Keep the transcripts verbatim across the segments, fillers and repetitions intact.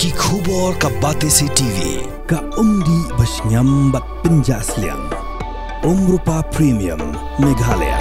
Ki khubor ka Batesi T V. Ka umdih ba shngiam bad pynjah sliang. Umrupa Premium Meghalaya.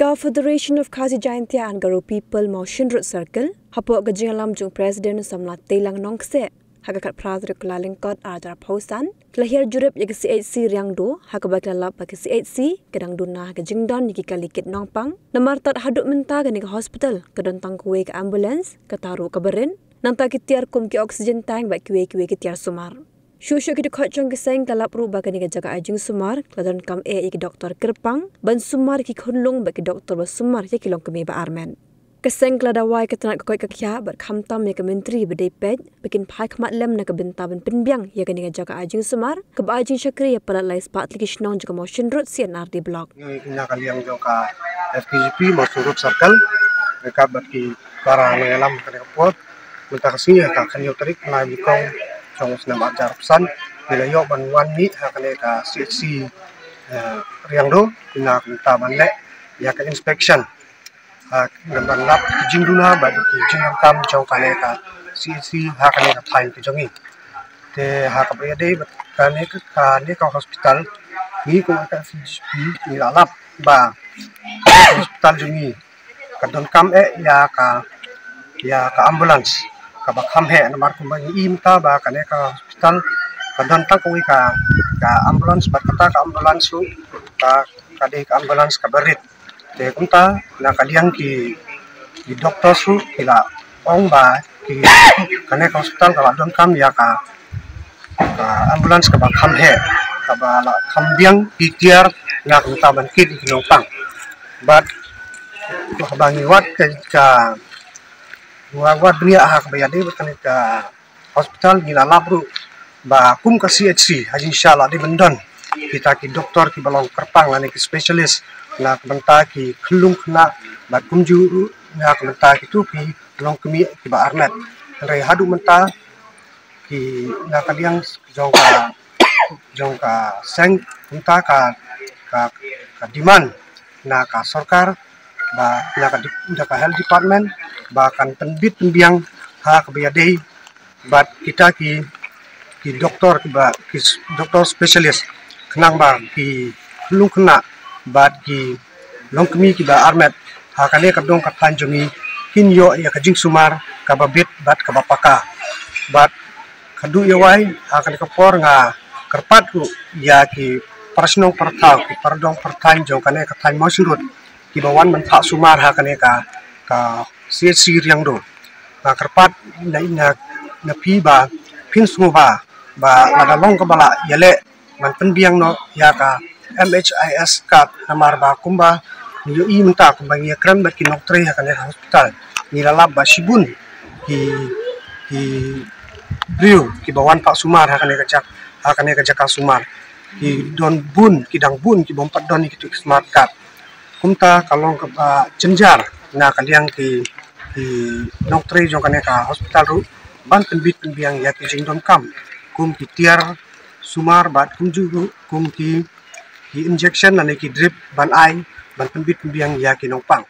Ka Federation of Khasi Jaintia and Garo People Mawshynrut Circle, hapoh ka jingïalam jong President Samla Teilang Nongkseh, ha ka khatphra tarik Kyllalyngkot arhajar arphew san, ki la hiar jurip ïa ka C H C Riangdo, ha kaba ki la lap ba ka C H C ka dang duna ha ka jingdon ïa ki kali kit nongpang. Namar tad haduh mynta kane ka hospital ka don tang kawei ka ambulance, kata ruh kaba rit. Nangta ki tiar kum ki oxygen tank bad kiwei kiwei ki tiar sumar. Shuh shuh ki dkhot jong ka seng ki la lap ruh ba kane ka jaka ai jingsumar ka la donkam eh ïa ki doktor kyrpang ban sumar ïa ki khunlung bad ki doktor ba sumar ïa ki longkmie ba armet. Ka seng ka la dawa ïa ka tnat ka koit ka khiah bad khamtam ïa ka myntri ba dei peit ba kin phai khmat lem na ka bynta ban pynbiang ïa kane ka jaka ai jingsumar kaba ai jingshakri ïa palat lai spah tylli ki shnong jong ka Mawshynrut C and R D Block. Ngi na ka liang jong ka F K J P Mawshynrut Circle, ryngkat bad ki para nongïalam kane ka por, mynta ka sngi ha ka khathynñiew tarik Naiwikrong jong u snem arhajar arphew san, ngi la ïoh ban wan mih ha kane ka C H C, eh, Riangdo, na ka bynta ban leh ïa ka inspection, ha, ban lap ki jingduna bad ki jingdonkam jong kane ka C H C ha kane ka thaiñ ka jong ngi. Te ha kaba ïadei bad kane ka, kane ka hospital, ngi kum ka F K J P ngi la lap ba ka hospital jong ngi ka donkam eh ïa ka, ïa ka ambulance kaba kham heh, namar kumba ngi i mynta ba kane ka hospital ka don tang kawei ka, ka ambulance, bad kata ka ambulance ruh ka, ka dei ka ambulance kaba rit. Te kumta na ka liang ki, ki doktor ruh ki la ong ba ki, kane ka hospital ka la donkam ïa ka, ka ambulance kaba kham heh, kaba la kham biang ki tiar na ka bynta ban kit ïa ki nongpang. Bad haba ngi wad ka, ka, wad, wad bniah ha kaba ïadei bad kane ka hospital, ngi la lap ruh ba kum ka C H C ha jingshisha la dei ban don kita ki doktor kiba long kyrpang lane ki specialist na ka bynta ki khyllung khynnah bad kumjuh ruh na ka bynta kitu ki longkmie kiba armet. Hynrei haduh mynta ki na ka liang jong ka, jong ka seng, kumta ka, ka, ka demand na ka sorkar ba na ka dep-, na ka health department ba kan pynbit pynbiang ha kaba ïadei bad kita ki, ki doktor kiba, ki s-, doktor specialist, khnang ba ki khyllung khynnah bad ki longkmie kiba armet ha kane ka dong ka thaiñ jong ngi kin ïoh ïa ka jingsumar kaba bit bad kaba paka. Bad ka duh ïa wai ha kane ka por nga kyrpad ruh ïa ki para shnong para thaw, ki para dong para thaiñ jong kane ka thaiñ Mawshynrut kiba wan ban phah sumar ha kane ka, ka C H C Riangdo. Nga kyrpad na, na, na phi ba phin sngewbha ba lada long kaba lah ïaleh ban pynbiang noh ïa ka M H I S card, namar ba kumba ngi ïohi mynta kumba ngi ïakren bad ki nongtrei ha kane ka hospital, ngi la lap ba shibun ki, ki briew kiba wan phah sumar ha kane ka jak-, ha kane ka jaka sumar, ki don bun, ki dang bun kibym pat don ïa kitu ki smart card. Kumta ka long kaba jynjar na ka liang ki, ki nongtrei jong kane ka hospital ruh ban pynbit pynbiang ïa ki jingdonkam kum ki tiar sumar bad kumjuh ruh kum ki, ki injection lane ki drip ban ai ban pynbit pynbiang ïa ki nongpang.